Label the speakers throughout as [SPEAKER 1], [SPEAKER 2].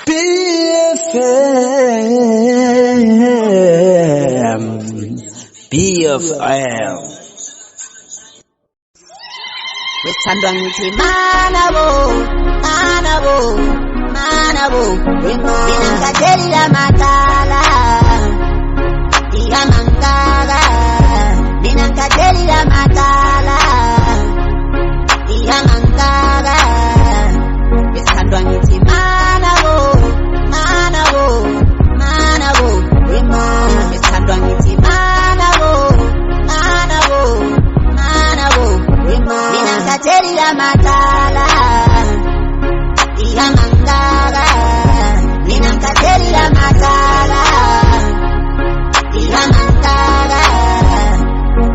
[SPEAKER 1] BFM BFM
[SPEAKER 2] Wethandwa ngithi mana bo, mana bo, mana bo. Mina ngikhathele lamatala, ihamangaka. Mina ngikhathele lamatala, ihamangaka. Wethandwa ngithi mana bo, mana bo, mana bo. Wethandwa ngithi mana bo, mana bo, mana bo. Mina ngikhathele lamatala, ihamangaka. Mina ngikhathele lamatala, ihamangaka.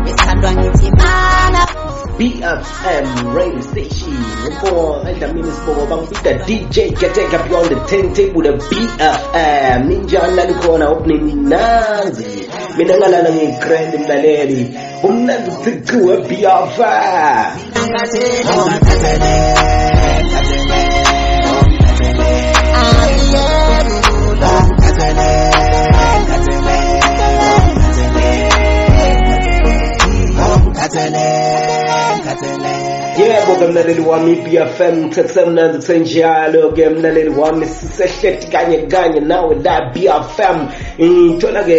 [SPEAKER 2] Wethandwa ngithi mana bo.
[SPEAKER 3] BFM radio station ngibonga edlamini sibongo bangibita DJ Keteka beyond the turntable the BFM ninjani la nikhona hope nimnanzi mina ngalala ngiyigrand mlaleli umnandi thici we BFM Yebo ke mlaleli wami i-BFM kusesemnandi kusenjalo ke mlaleli wami sisehleti kanye kanye nawe la BFM ngithola ke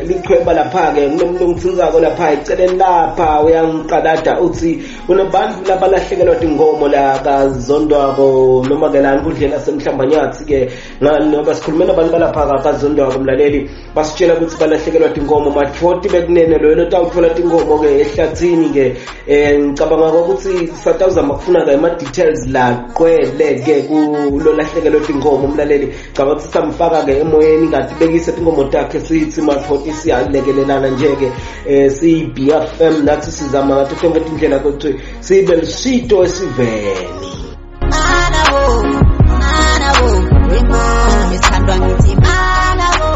[SPEAKER 3] lichweba lapha ke kunomuntu ongithinzako lapha eceleni lapha uyangiqalada uthi kunabantu labalahlekelwa tingomo la kazondwako noma ke la nkundleni yasemhlambanyathi ke noma sikhulume nabantu balapha kazondwako mlaleli basitshela ukuthi balahlekelwa tinkomo mathoti bekunene loyo lotawuthola tinkomo ke ehlathini ke um ngicabanga ukuthi satawuzama kufuna-ke ama-details laqwele ke kulolahlekelwe tinkomo umlaleli cabanga ukuthi samfaka-ke emoyeni kanti bekise tinkomo takhe sithi mathoti siyalekelelana nje-ke um siyi-b f m nathi sizama ngathi tonke tindlela ukuthi sibe lusito esiveni
[SPEAKER 2] Mana bo, mana bo, wethandwa ngithi mana bo.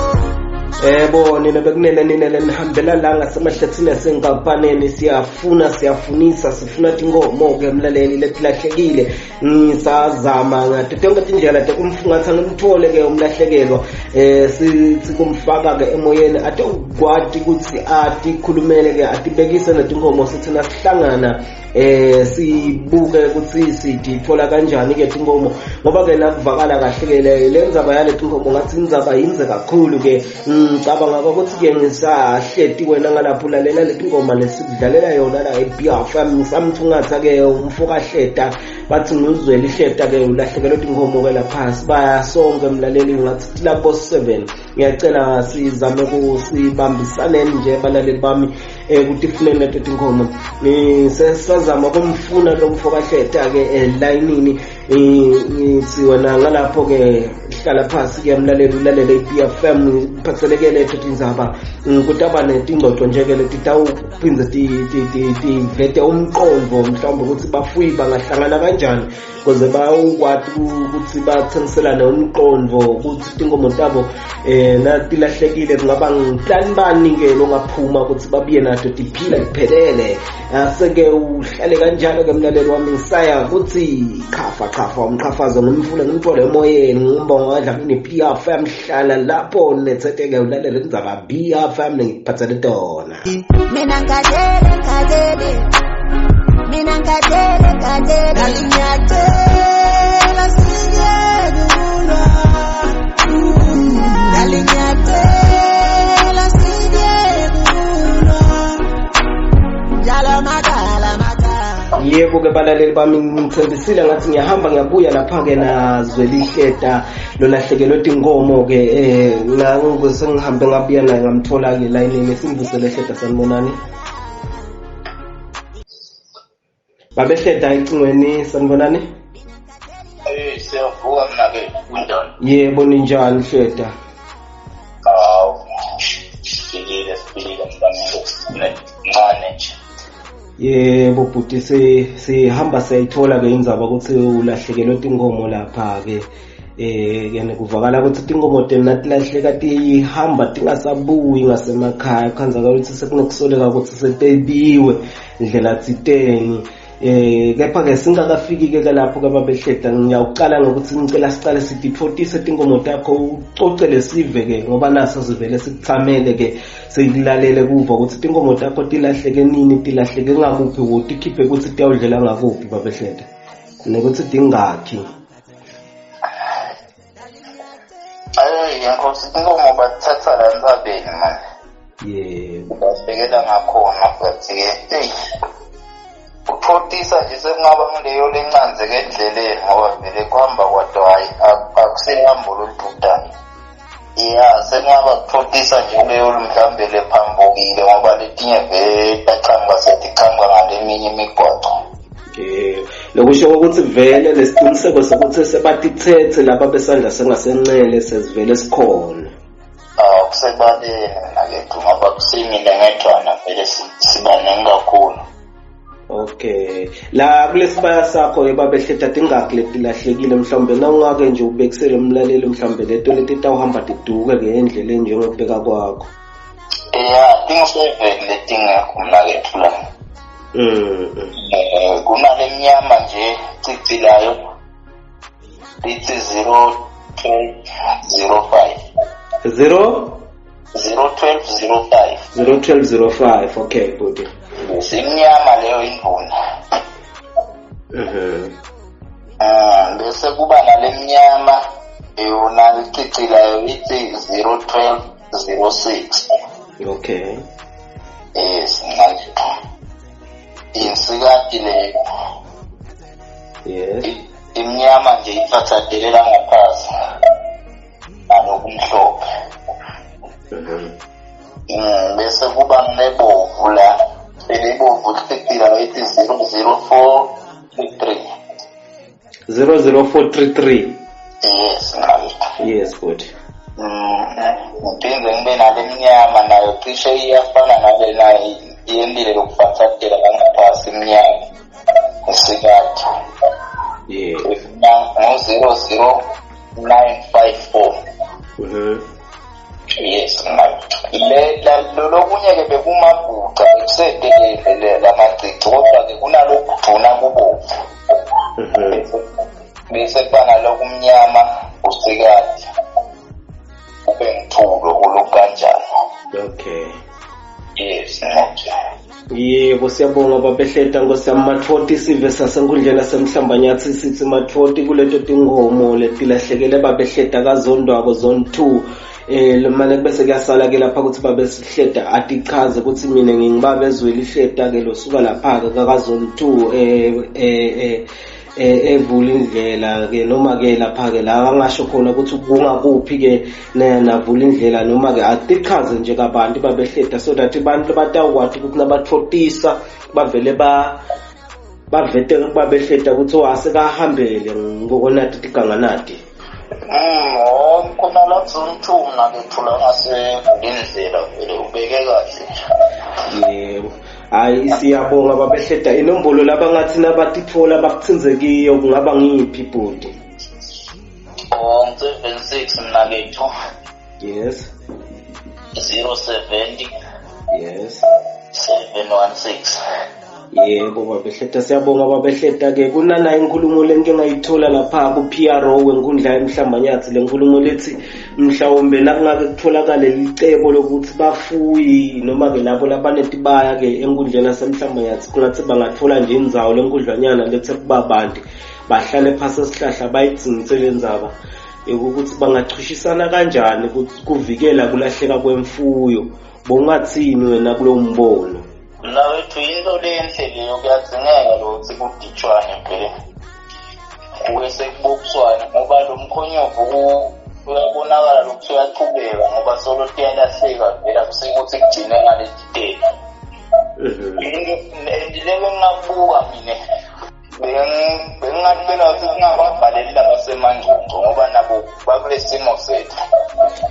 [SPEAKER 3] Yebo nina bekunene nina lenihambela la ngasemahlathini asenkampaneni siyafuna siyafunisa sifuna tinkomo ke mlaleli letilahlekile ngisazama ngato tonke tindlela tekumfungatha ngimthole ke umlahlekelwa eh sithi kumfaka ke emoyeni atokwati ukuthi atikhulumele ke atibekise netinkomo sithi nasihlangana eh sibuke ukuthi sidithola kanjani ke tinkomo ngoba ke nakuvakala kahle ke le lenzaba yale tinkomo ngathi indzaba yinze kakhulu ke ngicabanga ukuthi ke ngisahleti wena ngalapho ulalela le tingoma lesikudlalela yona la eBFM ngisamthungatha ke umfo kahleta bathi ngizwele ihleta ke ulahlekelwe tinkomo ke lapha sibaya sonke mlaleli ngathi tilabo 7 ngiyacela sizame kusibambisaneni nje balaleli bami um kutifuneni leto tinkomo sesazama kumfuna lo mfo kahleta-ke elayinini ngithi wena ngalapho-ke hlala phasi-ke mlaleli ulalele i-b f m iphatheleke leto tindzaba kutaba netingcoco nje-ke letitawuphindze tivete umqondo mhlawumbe ukuthi bafuyi bangahlangana kanjani kuze bawukwati ukuthi bathengiselane umqondo ukuthi tinkomo tabo eh natilahlekile kungaba ngiplani bani ke longaphuma ukuthi babuye nato tiphila kuphelele aseke uhlale kanjalo ke mlaleli wami ngisaya ukuthi chafa chafa umqhafazo ngimfune ngimthole emoyeni ngimbonga wadlamini BFM hlala lapho netheteke ulalele indzaba BFM ngikuphathele tona
[SPEAKER 2] Mina ngikhathele ngikhathele Mina ngikhathele ngikhathele
[SPEAKER 1] Ngalinyathela siyeke ukulwa Ngalinyathela siyeke ukulwa
[SPEAKER 2] Njalo makhala makhala
[SPEAKER 3] Yebo ke balaleli bami ngithembisile ngathi ngiyahamba ngiyabuya lapha ke nazwelihleta lolahlekelwe tinkomo ke eh nangu sengihambe ngabuya naye ngamthola ke layinini simvusele hleda sanibonani babehleda ecingweni sanibonani
[SPEAKER 4] Eh siyavuka mina ke kunjani?
[SPEAKER 3] Yebo ninjani hleda?
[SPEAKER 4] Hawu. Siphilile siphilile mntwana mncane nje.
[SPEAKER 3] Yebo bhuti sihamba siyayithola ke indzaba ukuthi ulahlekelwe tinkomo lapha ke eh yena kuvakala ukuthi tinkomo tenu natilahleka tihamba tingasabuyi ngasemakhaya kukhanzakala ukuthi sekunokusoleka ukuthi setebiwe ndlela thiteni. Kepha-ke singakafiki-ke lapho kababehleda, ngiyawuqala ngokuthi ngicela siqale sititfotise tinkomo takho, ucocele sive-ke ngoba naso sivele sikuthamele-ke sikulalele kuva ukuthi tinkomo takho tilahleke nini, tilahleke ngakuphi, wotikhiphe ukuthi tiyawudlela ngakuphi babehleda, nekuthi tingakhi.
[SPEAKER 4] Ayi nkosi, inkomo bathatha la entsabeni manje.
[SPEAKER 3] Yebo.
[SPEAKER 4] Babhekela ngakhona, but-ke eyi uthotisa nje sekungaba ngileyo lencanzeke endleleni, ngoba vele kuhamba kwado hhayi akusehambo lolududane. Ya, sekungaba kuthotisa nje kuleyo mhlawumbe lephambukile, ngoba letinye vele tachamuka setichamuka ngaleminye imigwaco.
[SPEAKER 3] Yebo. Lokusho ukuthi vele lesiciniseko sokuthi sebatithethe laba besandla sengasencele sesivele sikhona.
[SPEAKER 4] Awu, kusebaleni mnakethu, ngoba kusimile ngedwana vele sibaningi kakhulu.
[SPEAKER 3] Okay. La kulesibaya sakho ke babehleda tingakhi letilahlekile, mhlawumbe na ungake nje ubekisele umlaleli mhlawumbe leto letitawuhamba tiduke ke endleleni njengokubeka kwakho?
[SPEAKER 4] Ya, tingu-7 letingekho mnakethu la. Kunale mnyama nje cici layo lithi 01205.
[SPEAKER 3] 0
[SPEAKER 4] 01205.
[SPEAKER 3] 01205, okay bhuti.
[SPEAKER 4] Simnyama leyo, induna. Bese kuba nale mnyama yona licici layo ithi 01206.
[SPEAKER 3] Okay.
[SPEAKER 4] Yes, mnakethu, insikati leyo.
[SPEAKER 3] Yes.
[SPEAKER 4] Imnyama nje, ifathadelela ngaphasi nalokumhlophe. Bese kuba nebovu la, elebovu licicila bayithi 00433.
[SPEAKER 3] 00433.
[SPEAKER 4] Yes mnakethu.
[SPEAKER 3] Yes bhuti.
[SPEAKER 4] Ngiphinde ngibe nale mnyama nayo, cishe iyafana nalena, iyendile lokufathatela langaphasi, imnyama, isikati. Ngu-00954. Yes mnakethu. Le lolokunye-ke bekumabhuca, bekusedelele lamacici, kodwa-ke kunalokugcuna kubovu. Bese kuba nalokumnyama usikati, kube ngithulo olukanjani.
[SPEAKER 3] Okay.
[SPEAKER 4] Yes mnakethu.
[SPEAKER 3] Yebo, siyabonga babehleda, nkosi yami. Mathoti sive sasenkundleni yasemhlambanyathi sithi mathoti kuleto tingomo letilahlekele babehleda kazondwako zone 2. Mane bese kuyasala ke lapha ukuthi babehleda atichaze ukuthi mina ngingibabe ezweli ihleda ke losuka lapha ke ka zone 2 evula indlela ke, noma ke lapha ke la angasho khona ukuthi kungakuphi ke navula indlela, noma ke atichaze nje kabanti babehleda, so that abantu batawukwazi ukuthi nabathotisa bavele ba bavete babehleda ukuthi wasekahambele ngokonati tiganganati.
[SPEAKER 4] Khona la zone 2 mnakethu, la ngasendlela, vele ubeke kahle.
[SPEAKER 3] Yebo, hayi siyabonga babehleda. Inombolo labangathi nabatitfola bakuthinze kiyo kungaba ngiphi bhuti?
[SPEAKER 4] Oh, 76 mnakethu.
[SPEAKER 3] Yes.
[SPEAKER 4] 070.
[SPEAKER 3] Yes.
[SPEAKER 4] 716.
[SPEAKER 3] Yebo babehleda, siyabonga babehleda. Ke kunana inkulumo lengike ngayithola lapha ku-PRO wenkundla yemhlambanyathi, le nkulumo lethi mhlawumbe nakungake kutholakale licebo lokuthi bafuyi noma ke labo labanetibaya ke enkundleni yasemhlambanyathi kungathi bangathola nje indzawo lenkundlanyana lethe kubabanti, bahlale phasi esihlahla bayidzinitse le ndzaba yokuthi bangachushisana kanjani kuvikela kulahleka kwemfuyo. Bongathini wena kulowo mbono?
[SPEAKER 4] Mnawethu, into lenhle leyo, kuyadzingeka lokuthi kuditshwane phela, kuke sekubokiswane, ngoba lo mkhonyovu uyabonakala lokuthi uyachubeka, ngoba solo tiyalahleka vele, akusikuthi kugcine ngaleti teti. Into and le bengingakubuka mina, bengingacela ukuthi singababhaleli labasemangcongco, ngoba nabo bakule simo sethu.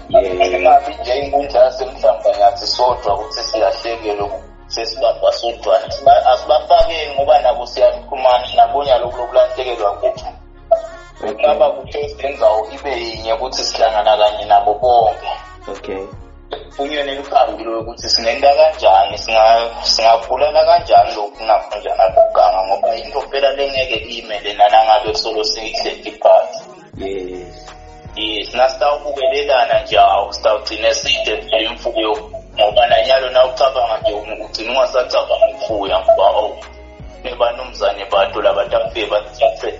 [SPEAKER 4] Ingabi nje inkundla yasemhlambanyathi sodwa ukuthi silahlekelwe sesibamba sodwana. Asibafakeni ngoba nabo siyaxhumana nabonya lokhu lokulahlekelwa kwethu. Kungaba kuhle indzawo ibe yinye ukuthi sihlangana kanye nabo bonke. Kufunywe nelikhambi lokuthi singenta kanjani, singabulala kanjani lokhu nakhonjana kuganga, ngoba sihleti phasi.
[SPEAKER 3] Yes.
[SPEAKER 4] Yes, nasitawubukelelana nje awu sitawugcine side nje imfuyo, ngoba nanyalo nawucabanga nje ugcina ungasacabanga ukufuya, ngoba awu nebanumzane bantu labatafike bathathe.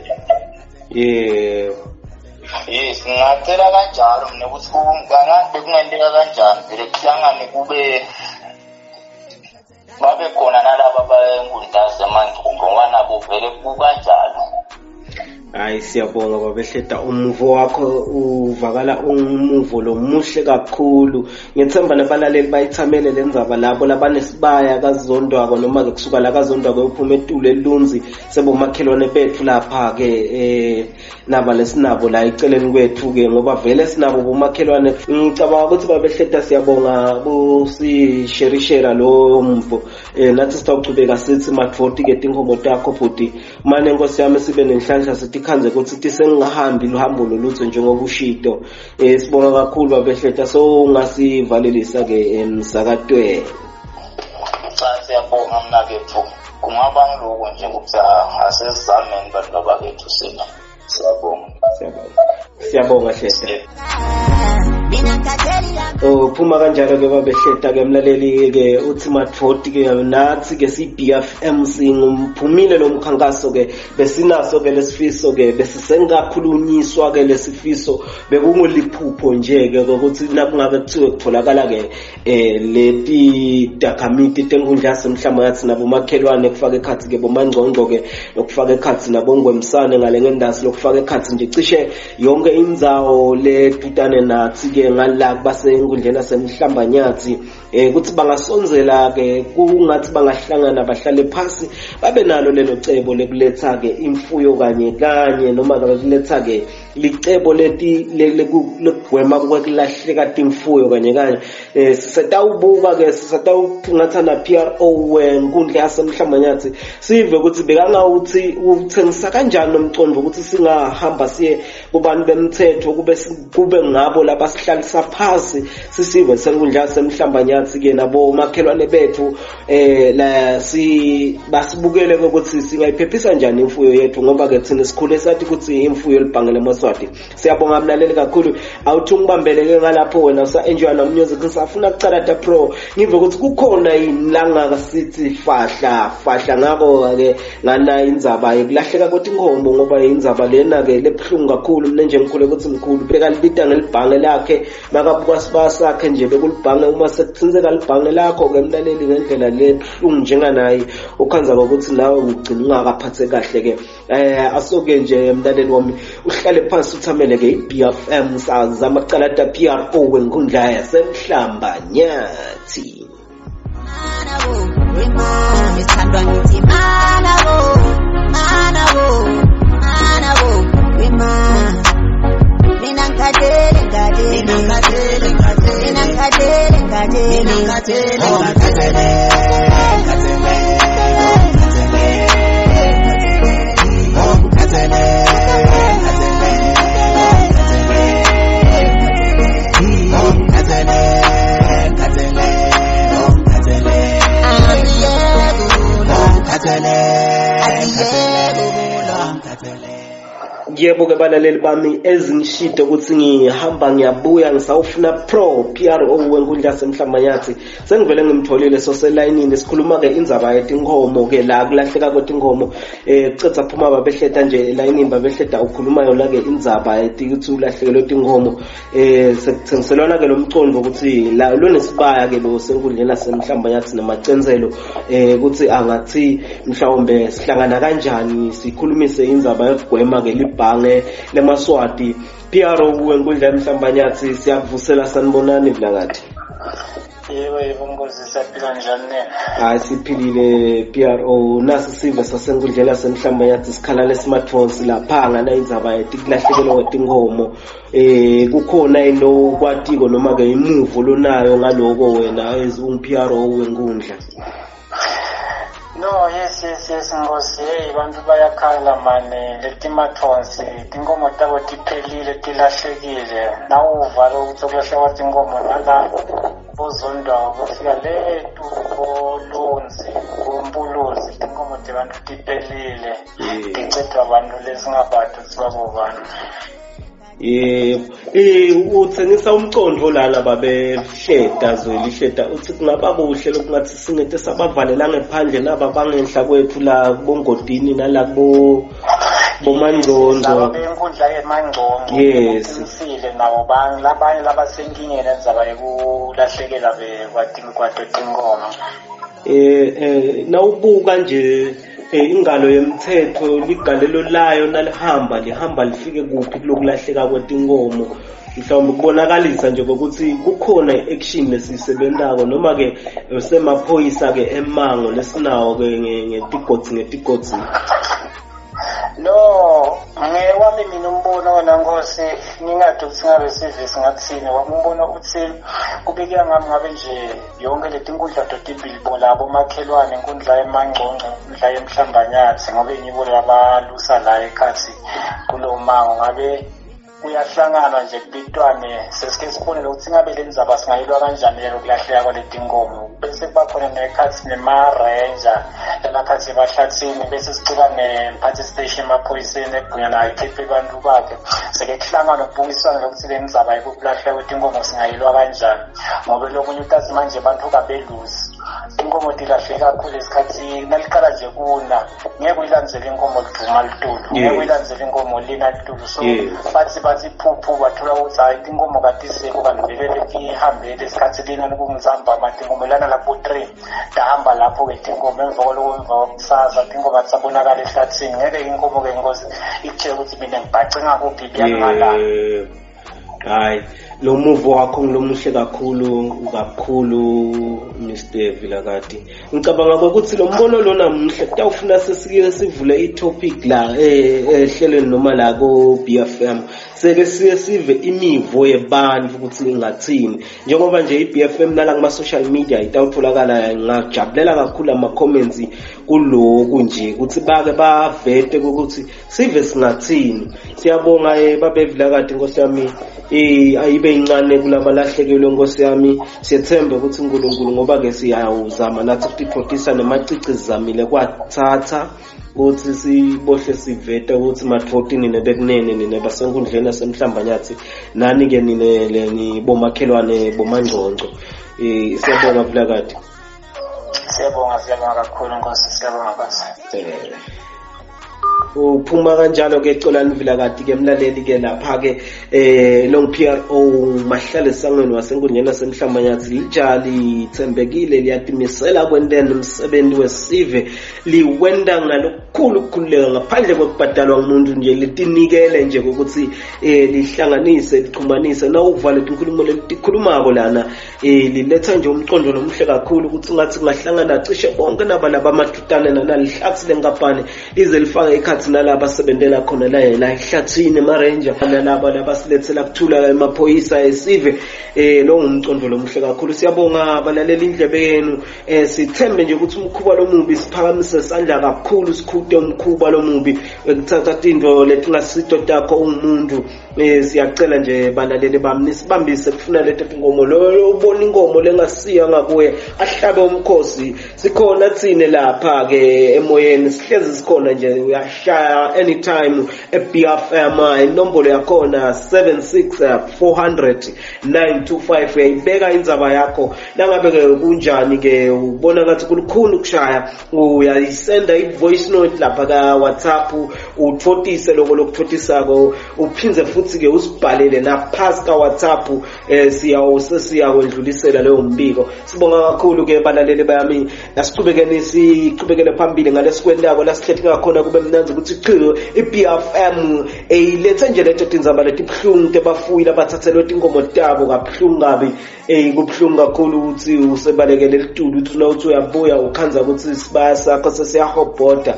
[SPEAKER 3] Yebo.
[SPEAKER 4] Yes, ngingacela kanjalo mina ukuthi kungani bekungenteka kanjani vele kuhlangane kube babe khona nalaba bayenkundla zemangcongo, ngoba nabo vele kukanjalo.
[SPEAKER 3] Hayi, siyabonga babehleta, umuvo wakho uvakala umuvo lomuhle kakhulu. Ngethemba nabalaleli bayithamele le ndzaba, labo labanesibaya kazondwako noma-ke kusuka la kazondwako uphuma etulu elunzi sebomakhelwane bethu lapha-ke naba lesinabo la eceleni kwethu-ke, ngoba vele sinabo bomakhelwane. Ngicabanga ukuthi babehleta siyabonga kusisherishera lowo mvo. Nathi sitawuchubeka sithi madvoti-ke tinkomo takho bhuti, mane nkosi yami sibe nenhlanhla sitikhandze ukuthi tisengahambi luhambo lolutho njengoba ushito. Sibonga kakhulu babehleta, so ungasivalelisa-ke emsakatweni.
[SPEAKER 4] Cha, siyabonga mnakethu, kungaba ngiloko nje ukuthi asesizameni bantu babakethu sina. Siyabonga.
[SPEAKER 3] Siyabonga, siyabonga Hleta.
[SPEAKER 2] Mina ngikhathele.
[SPEAKER 3] Uphuma kanjalo ke babehleta ke mlaleli ke uthi madvoti ke nathi ke si-BFM singumphumile lo mkhankaso ke besinaso ke lesifiso ke besisengakhulunyiswa ke lesifiso, bekunguliphupho nje ke ukuthi nakungabe kuthiwe kutholakala ke leti takhamiti tenkundla yasemhlamba nabomakhelwane, kufaka ekhatsi ke bomangcongco ke, lokufaka ekhatsi nabongwemsane ngale ngendasi, lokufaka ekhatsi nje cishe yonke indzawo ledutane nathi ke ngala basenkundleni yasemhlambanyathi, ukuthi bangasondzela ke kungathi bangahlangana bahlale phasi babe nalo lelo cebo lekuletha ke imfuyo kanye kanye noma ke kuletha ke licebo leti lekugwema kwekulahleka timfuyo kanye kanye. Sisatawubuka ke sisatawuphungatha na PRO wenkundla yasemhlambanyathi sive ukuthi bekangawuthi uthengisa kanjani umcondo ukuthi singahamba siye kubantu bemthetho kube ngabo labasihlalisa phasi sisive senkundla yasemhlambanyathi ke nabo makhelwane bethu la si basibukele ukuthi singayiphephisa njani imfuyo yethu, ngoba ke thina sikhule sathi ukuthi imfuyo libhangele emaswati. Siyabonga mlaleli kakhulu, awuthi ungibambeleke ngalapho wena usa enjoy na music. Ngisafuna kucalata pro ngive ukuthi kukhona yini la ngaka sithi fahla fahla ngako ke ngana indzaba yekulahleka kwetinkomo, ngoba indzaba lena ke lebuhlungu kakhulu. Mina nje ngikhule ukuthi mkhulu bekalibita ngelibhange lakhe makabuka sibaya sakhe nje bekulibhange, uma sekuthintseka libhange lakho ke mlaleli ngendlela lebuhlungu njenganaye ukhanza ukuthi nawe ugcina ungakaphathe kahle ke. Asoke nje mlaleli wami uhlale phansi uthamele ke i-BFM sazama kucalata PRO wenkundla yasemhlamba nyathi.
[SPEAKER 2] Mana bo, wema, isithandwa ngithi mana bo, mana bo, mana bo, wema. Mina ngikhathele, ngikhathele,
[SPEAKER 1] Mina ngikhathele, ngikhathele.
[SPEAKER 2] Mina ngikhathele, ngikhathele,
[SPEAKER 1] Mina ngikhathele, ngikhathele, ngikhathele, ngikhathele, oh, ngikhathele, ngikhathele, ngikhathele, oh, ngikhathele, ngikhathele, oh, ngikhathele,
[SPEAKER 2] Asiyeke ukulwa,
[SPEAKER 1] oh, ngikhathele,
[SPEAKER 2] asiyeke ukulwa.
[SPEAKER 1] ngikhathele.
[SPEAKER 3] Yebo ke balaleli bami, ezingishide ukuthi ngihamba ngiyabuya ngisawufuna pro PRO wenkundla yasemhlambanyathi, sengivele ngimtholile soselayinini. Sikhuluma ke indzaba yetinkomo ke la kulahleka kwetinkomo. Kucetha phuma babehleta nje elayinini, babehleta ukhuluma yona ke indzaba ukuthi ulahlekelwe tinkomo. Sekuthengiselwana ke lo mcondo ukuthi la lonesibaya ke lo senkundleni yasemhlambanyathi namacenzelo ukuthi angathi mhlawumbe sihlangana kanjani sikhulumise indzaba yokugwema ke libhange lemaswati. PRO wenkundla yemhlambanyathi, siyakuvusela, sanibonani Vilakati.
[SPEAKER 5] Yebo yebo Nkosi, siyaphila njani nina?
[SPEAKER 3] Hayi siphilile PRO, nasi sive sasenkundleni yasemhlambanyathi sikhala lesimathonsi lapha ngana indzaba yetikulahlekelwa kwetinkomo. Kukhona into kwatiko noma ke imuvo lonayo ngaloko wena as ung PRO wenkundla?
[SPEAKER 5] No, yes yes yes Nkosi, hey bantu bayakhala mane letimathonsi, tinkomo tabo tiphelile tilahlekile. Nawuva ukuthi kulahleka tinkomo nala bozondwa kufika letu bolunzi bompuluzi. Tinkomo tebantu tiphelile, ticedwa abantu lesingabati kutsi babobani.
[SPEAKER 3] Yebo. Uthengisa umcondvo lana babe Hleta, Zweli Hleta, uthi kungaba kuhle lokungathi singete sabavalela ngephandle naba bangenhla kwethu la kubongodini nala kubo bomangcongco.
[SPEAKER 5] Laba benkundla yemangcongco.
[SPEAKER 3] Yes.
[SPEAKER 5] Uqinisile, nabo labanye labasenkingeni endzaba yekulahlekela kwato tinkomo.
[SPEAKER 3] Nawubuka nje ingalo yemthetho, ligalelo layo nalihamba lihamba lifike kuphi kulokulahleka kwetinkomo? Mhlawumbe kubonakalisa nje ukuthi kukhona i-action lesiyisebentako, noma ke semaphoyisa ke emango lesinawo ke ngetigodzi ngetigodzi.
[SPEAKER 5] No, ngewami mina umbono wena Nkosi, ngingathi ukuthi ngabe sive singathini. Wami umbono uthi kubekeka ngami ngabe nje yonke letinkundla totimbili labo makhelwane, inkundla yemangcongco, inkundla yemhlambanyathi, ngobe ngibo labalusa la ekhathi kulo mango, ngabe kuyahlanganwa nje kubitwane, sesike sibone ukuthi ngabe le ndzaba singayilwa kanjani lelo kulahleka kwaletinkomo. Bese kuba khona nekhathi nema-ranger lamakhathi emahlathini, bese sicela nemphathi station emaphoyiseni egunya nayo ikhiphe abantu bakhe, seke kuhlangana kubukiswana lokuthi le ndzaba yekulahleka kwetinkomo singayilwa kanjani, ngoba lokunye utathi manje abantu kabelusi inkomo tilahleka kakhulu esikhathi naliqala nje kuna, ngeke uyilandzele inkomo lidvuma litulu, ngeke uyilandzele inkomo lina litulu. So bathi phuphu bathola ukuthi hayi, tinkomo katisekho, kanti vele letihambele isikhathi lina lokungizambama tinkomo lana lapho 3 tahamba lapho-ke tinkomo. Emva kwaloko, emva kwakusasa, tinkomo atisabonakala ehlathini. Ngeke inkomo-ke Nkosi ikutshele ukuthi mina ngibhace ngakuphi kuyangalana.
[SPEAKER 3] Hayi, lo muvo wakho ngilomuhle kakhulu kakhulu, Mr Vilakati. Ngicabanga ukuthi lo mbono lona muhle, kutawufuna sesike sivule i-topic la ehlelweni noma la ko BFM, seke siye sive imivo yebantu ukuthi ingathini, njengoba nje i-BFM nala kuma social media itawutholakala. Ngajabulela kakhulu ama comments kuloku nje ukuthi bake bavete ukuthi sive singathini. Siyabonga babe Vilakati, Nkosi yami, ayibe incane kulabalahlekelwe, Nkosi yami. Siyethemba ukuthi uNkulunkulu, ngoba ke siyawuzama nathi ukutiphothisa nemacici, sizamile kwathatha ukuthi sibohle sivete ukuthi ma-14 nine bekunene, nine basenkundleni yasemhlambanyathi, nani ke nine leni bomakhelwane bomangcongco. Siyabonga Vilakati.
[SPEAKER 5] Siyabonga, siyabonga kakhulu Nkosi, siyabonga Nkosi.
[SPEAKER 3] Uphuma kanjalo ke Xolani Vilakati ke, mlaleli ke, lapha ke long PRO mahlale sangweni wasenkundleni yasemhlambanyathi. Lijali thembekile, liyatimisela kwenteni umsebenzi wesive, liwenda ngalokukhulu ukukhululeka ngaphandle kokubhadalwa ngumuntu nje, litinikele nje ukuthi lihlanganise lixhumanise. Nawuva letinkulumo letikhulumako lana, liletha nje umqondo lomuhle kakhulu ukuthi ngathi kungahlangana cishe bonke naba labamadutane nanalihlathi lenkampani, lize lifake ikhathi nalaba asebentela khona la la ehlathini ema-ranger, nalaba labasilethela kuthula emaphoyisa esive. Lo ngumqondo lomuhle kakhulu. Siyabonga balalela indlebe yenu. Sithembe nje ukuthi umkhuba lomubi, siphakamise isandla kakhulu sikhute umkhuba lomubi wekuthatha tinto letingasito takho ungumuntu. Siyacela nje balaleli bami, nisibambise kufuna leto tinkomo. Lo ubona inkomo lengasiya ngakuye ahlabe umkhosi, sikhona thine lapha ke emoyeni, sihlezi sikhona nje, uyashaya anytime e-BFM, inombolo yakhona 76 400 925, uyayibeka indzaba yakho. Nangabe ke kunjani ke ubona ngathi kulukhuni ukushaya, uyayisenda i-voice note lapha ka WhatsApp, uthotise lokho lokuthotisako, uphindze futhi ke usibhalele naphasi ka WhatsApp, siyawo sesiyakwendlulisela leyo mbiko. Sibonga kakhulu ke balaleli bami, nasichubekeni sichubekele phambili ngalesikwentako lasihlethi ngakhona, kube mnandzi ukuthi qhi i-BFM eyilethe nje leto tindzaba letibuhlungu tebafuyi labathathelwe tinkomo tabo kabuhlungu kabi. Kubuhlungu kakhulu ukuthi usebalekele litulu, uthi uthi uyabuya ukhanza ukuthi isibaya sakho sesiyahobhoda.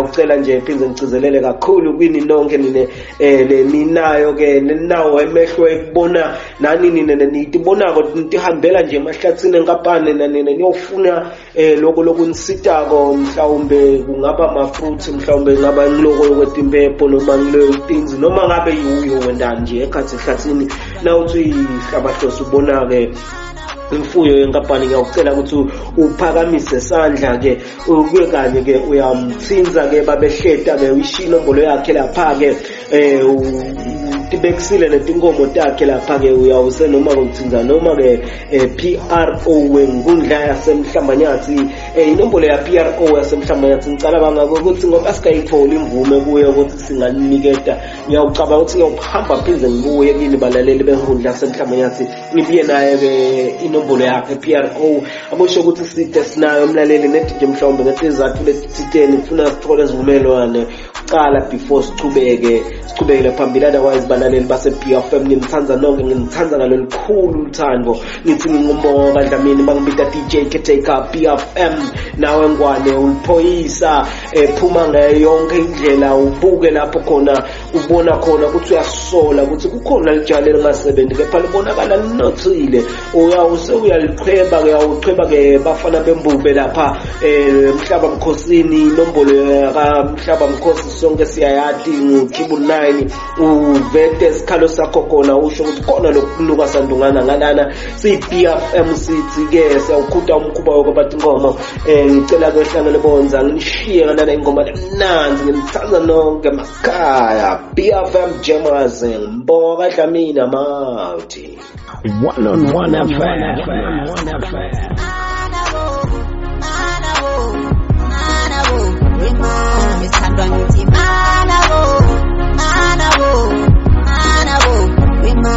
[SPEAKER 3] Ucela nje phindze ngigcizelele kakhulu kwini nonke nine leninayo ke ninawo emehlo ekubona, nani nine nitibonako nitihambela nje emahlathini enkampani, nanine niyofuna lokho lokunisitako, mhlawumbe kungaba ama-fruits, mhlawumbe kungaba ngiloko kwetimpepho noma ngileyo tinzi, noma ngabe yiwuyo wendani nje ekhathi ehlathini, nawuthi ihlabahlosi ubona-ke Imfuyo yenkampani, ngiyawucela ukuthi uphakamise sandla ke, kuye kanye ke uyamthinza ke babehleta ke, uyishiya inombolo yakhe lapha ke, tibekisile netinkomo takhe lapha ke. Uyawuse noma kuthinza noma ke PRO wenkundla yaseMhlambanyathi, inombolo ya PRO yaseMhlambanyathi. Ngicabanga ukuthi ngoba sikayitholi imvume kuye ukuthi singaniketa, ngiyawucabanga ukuthi ngiyawuhamba phinde ngibuye kini balaleli benkundla yaseMhlambanyathi, ngibuye naye ke inombolo yakhe PRO. Akusho ukuthi side sinayo umlaleli nethi nje mhlawumbe ngetizathu letithiteni kufuna sithole isivumelwane kuqala before sichubeke, sichubekele phambili. Otherwise balaleli base-BFM, nginithanda nonke, nginithanda ngalolukhulu uthando. Ngithi ngingumbongo kaDlamini, bangibita DJ Caretaker BFM. Nawe ngwane uliphoyisa, phuma ngayo yonke indlela, ubuke lapho khona ubona khona ukuthi uyasola ukuthi kukhona lijale lingasebenzi kepha libonakala linothile, uyawuse uyalichweba ke, uyawuchweba ke bafana bembube lapha mhlaba mkhosini. Inombolo yakamhlaba mkhosi sonke siyayati, ngu-999. Uvete isikhalo sakho khona, usho ukuthi khona lokunuka sandungana ngalana. Siyi-BFM sithi-ke siyawukhuta umkhuba wokweba tinkomo. Ngicela ke hlangane bonza nginishiye ngalana ingoma lemnandzi. Nginithanda nonke makhaya. BFM Jammers, ngibonga kaDlamini amawuthi
[SPEAKER 6] One on one FM.
[SPEAKER 2] Mana bo, mana bo, wema, ngisithandwa ngithi mana bo, mana bo, mana bo, wema.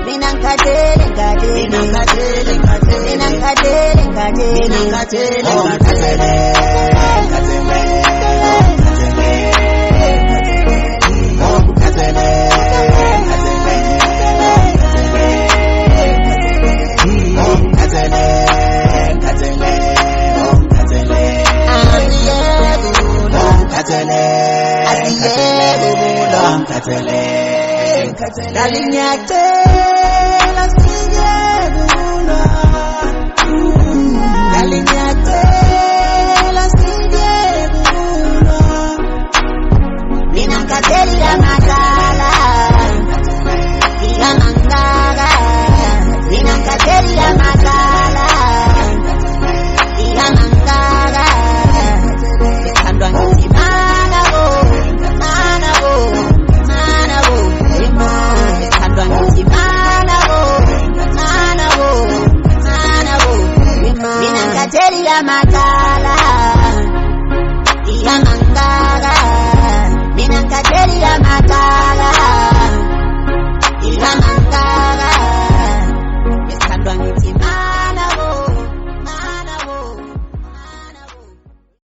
[SPEAKER 2] Mina ngikhathele, ngikhathele,
[SPEAKER 1] Mina ngikhathele, ngikhathele.
[SPEAKER 2] Mina ngikhathele, ngikhathele,
[SPEAKER 1] Mina ngikhathele, ngikhathele, ngikhathele, ngikhathele, oh, ngikhathele, ngikhathele, ngikhathele, oh, ngikhathele, ngikhathele, oh, ngikhathele,
[SPEAKER 2] Asiyeke kulwa,
[SPEAKER 1] oh, ngikhathele,
[SPEAKER 2] asiyeke kulwa.
[SPEAKER 1] oh, ngikhathele, ngikhathele.
[SPEAKER 2] Dali ngiyacela siyeke kulwa. Dali ngiyacela.